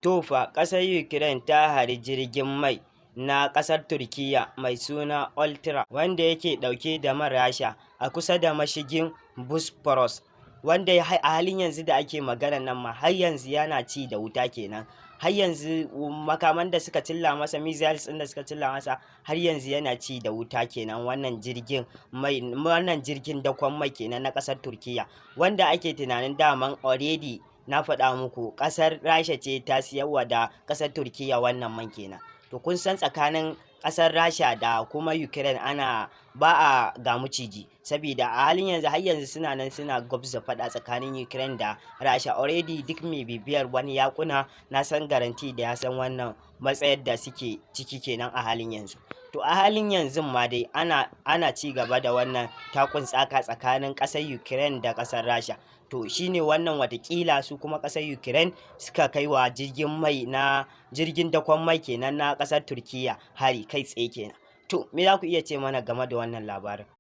To fa, ƙasar Ukraine ta hari jirgin mai na ƙasar Turkiyya mai suna Ultra, wanda yake ɗauke da man Rasha a kusa da mashigin Bosphorus, wanda a halin yanzu da ake maganan nan ma har yanzu yana ci da wuta kenan. Har yanzu makaman da suka cilla masa, missiles ɗin da suka cilla masa, har yanzu yana ci da wuta kenan. Wannan jirgin mai, wannan jirgin dakon mai kenan na ƙasar Turkiyya, wanda ake tunanin daman already na faɗa muku ƙasar Rasha ce ta siyarwa da ƙasar Turkiyya wannan man kenan. To, kun san tsakanin ƙasar Rasha da kuma Ukraine ana ba a ga maciji, saboda a halin yanzu har yanzu suna nan suna gwabza faɗa tsakanin Ukraine da Rasha. Already duk mai bibiyar wani yakuna, na san guarantee da ya san wannan matsayar da suke ciki kenan a halin yanzu. To, a halin yanzu ma dai ana ci gaba da wannan takun tsaka tsakanin ƙasar Ukraine da ƙasar Rasha. To, shine wannan watakila su kuma ƙasar Ukraine suka kai wa jirgin mai na jirgin dakon mai kenan na ƙasar Turkiyya hari kai tsaye kenan. To, me za ku iya ce mana game da wannan labarin?